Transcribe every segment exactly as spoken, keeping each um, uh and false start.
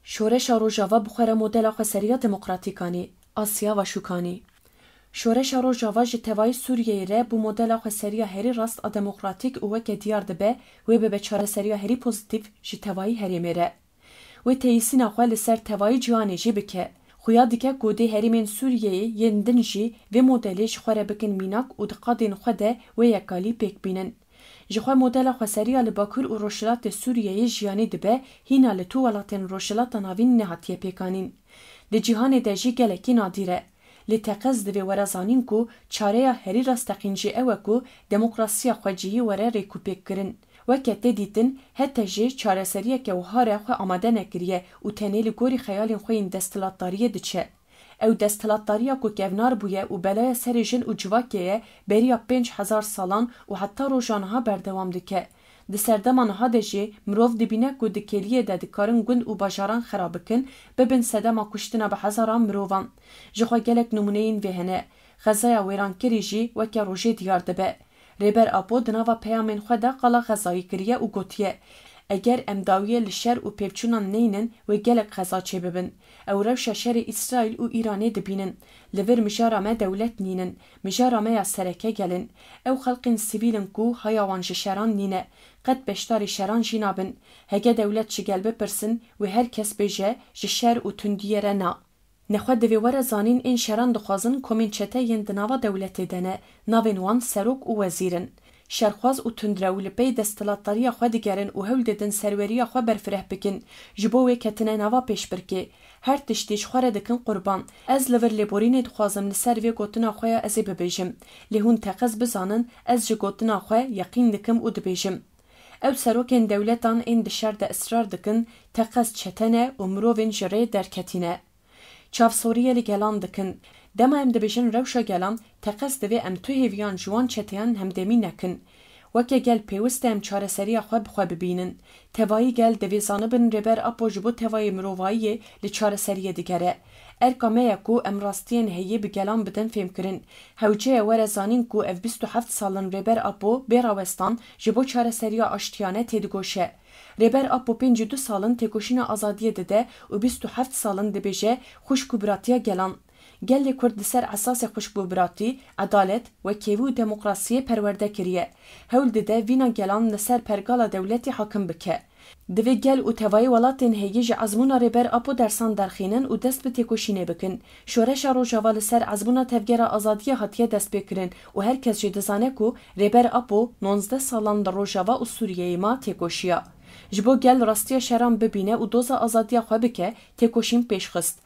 Şoreşa Rojava bi xwe re modela xweseriya demokratîk anî, a siyav a şûk anî. Şoreşa Rojava ji tevayî Sûriyeyê re bû modela xweseriya herî rast a demokratîk û weke diyar dibe wê bibe çareseriya herî pozîtîf ji tevayî herêmê re. Wê teyîsîna xwe li ser tevayî cîhanê jî bike. Xuya dike ku dê herêmên Sûriyeyê yên din jî vê modelê ji xwe re bikin mînak û di qadên xwe de wê yekalî pêk bînin. Ji xwe modela xweseriya li Bakur û Rojhilatê Sûriyeyê jiyanî dibe, hîna li tu welatên Rojhilata Navîn nehatiye pêkanîn. Di cîhanê de jî gelekî nadîr e. Lê teqez divê were zanîn ku çareya herî rasteqîn jî ew e ku demokrasiya xwecihî were rêkûpêk kirin. Weke tê dîtin, hete jî çareseriyeke wiha re xwe amade nekiriye û tenê li gorî xeyalên xwe yên desthilatdariyê diçe. Ew desthilatdariya ku kevnar bûye û belaya serê jin û civakê ye, beriya pênc hezar salan û heta roja niha berdewam dike. Di serdema niha de jî mirov dibîne ku di kêliyê de dikarin gund û bajaran xera bikin, bibin sedema kuştina bi hezaran mirovan. Ji xwe gelek nimûneyên vê hene. Xezaya wêrankirî jî weke rojê diyar dibe. Rêber Apo di nava peyamên xwe de qala xezayî kiriye û gotiye, eger em dawiyê li şer û pêvçûnan neynin, wê gelek xeza çêbibin. Ew rewşa şerê Îsraîl û Îranê dibînin. Li vir mijara me dewlet nînin. Mijara me ya sereke gel in. Ew xelqên sivîl in ku haya wan ji şeran nîne. Qet beşdarî şeran jî nabin. Hege dewlet ji gel bipirsin, wê her kes bêje, ji şer û tundiyê re na. Nexwe divê were zanîn ên şeran dixwazin komên çete yên di nava dewletê de ne, navên wan serok û wezîr in. Şerxwaz û tundrew li pey desthilatdariya xwe digerin û hewl didin serweriya xwe berfireh bikin, ji bo wê ketine nava pêşbirkê. Her tiştî ji xwe re dikin qurban. Ez li vir lêborînê dixwazim li ser vê gotina xwe ya ez ê bibêjim. Lê hûn teqez bizanin, ez ji gotina xwe yeqîn dikim û dibêjim. Ew serokên dewletan ên di şer de israr dikin, teqez çete ne û mirovên ji rê derketî ne. Çavsoriye li gelan dikin. Dema em dibêjin rewşa gelan, teqez divê em tu hêviyan ji wan çeteyan hemdemî nekin. Weke gel pêwist e em çareseriya xwe bi xwe bibînin. Tevayî gel divê zanibin Rêber Apo ji bo tevayê mirovayiyê li çareseriyê digere. Erka me ye ku em rastiyên heyî bi gelan bidin fêmkirin. Hewce ye were zanîn ku ev bîst û heft sal in Rêber Apo bê rawestan ji bo çareseriya aştiyane têdigoşe. Rêber Apo pêncî du sal in têkoşîna azadiyê dide û bîst û heft sal in dibêje xwişk û biratiya gelan. Gelê Kurd li ser esasê xwişk û biratî, edalet, wekêvî û demokrasiyê perwerde kiriye. Hewl dide vîna gelan li ser pergala dewletê hakim bike. Divê gel û tevayî welatên heyî ji ezmûna Rêber Apo dersan derxînin û dest bi têkoşînê bikin. Şoreşa Rojava li ser ezmûna tevgera azadiyê hatiye destpêkirin û her kes jî dizane ku Rêber Apo nonzdeh salan li Rojava û Sûriyeyê ma têkoşiya. Ji bo gel rastiya şeran bibîne û doza azadiya xwe bike, têkoşîn pêş xist.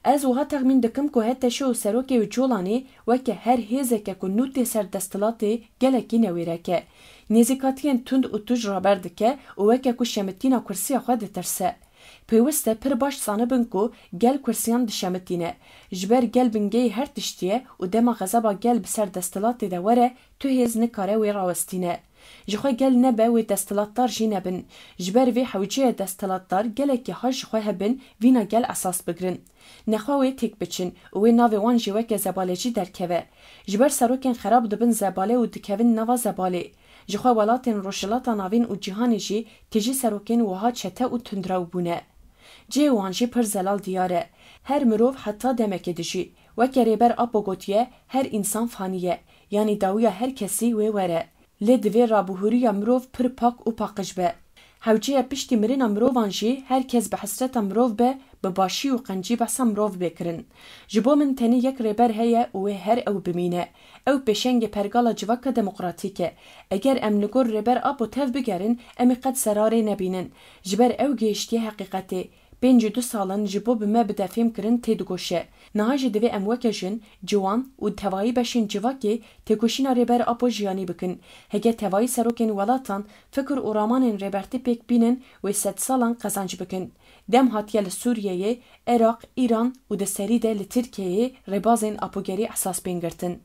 Ez wiha texmîn dikim ku HTŞ û serokê wê Colanê weke her hêzeke ku nû tê ser desthilatê gelekî newêrek e. Nêzîkatiyên tund û tuj raber dike û weke ku şemitîna kursiya xwe ditirse. Pêwist e pir baş zanibin ku gel kursiyan dişemitîne. Ji ber gel bingehê her tiştî ye û dema xezeba gel bi ser desthilatê de were, tu hêz nikare wê rawestîne. Ji xwe gel nebe wê desthilatdar jî nebin. Ji ber vê hewce ye desthilatdar gelekî ha ji xwe hebin, vîna gel esas bigrin. Nexwe wê têk biçin û wê navê wan jî weke zebalecî derkeve. Ji ber serokên xerab dibin zebale û dikevin nava zebalê. Ji xwe welatên Rojhilata Navîn û cîhanê jî tijî serokên wiha çete û tundrew bûne. Cihê wan jî pir zelal diyar e. Her mirov heta demekê dijî. Weke Rêber Apo gotiye, her însan fanî ye. Yanî dawiya her kesî wê were. Lê divê rabûhûriya mirov pir pak û paqij be. Hewce ye piştî mirina mirovan jî her kes bi hesreta mirov be, bi başî û qencî behsa mirov bê kirin. Ji bo min tenê yek rêber heye û wê her ew bimîne. Ew pêşengê pergala civaka demokratîk e. Eger em li gor Rêber Apo tev bigerin, em ê qet zerarê nebînin. Ji ber ew gihiştiye heqîqetê. Pêncî du sal in ji bo bi me bide fêmkirin têdigoşe. Niha jî divê em weke jin, ciwan û tevayî beşên civakê têkoşîna Rêber Apo jiyanî bikin. Heke tevayî serokên welatan fikir û ramanên Rêbertî pêk bînin, wê sedsalan qezenc bikin. Dem hatiye li Sûriyeyê, Iraq, Îran û di serî de li Tirkiyeyê rêbazên Apogerî esas bên girtin.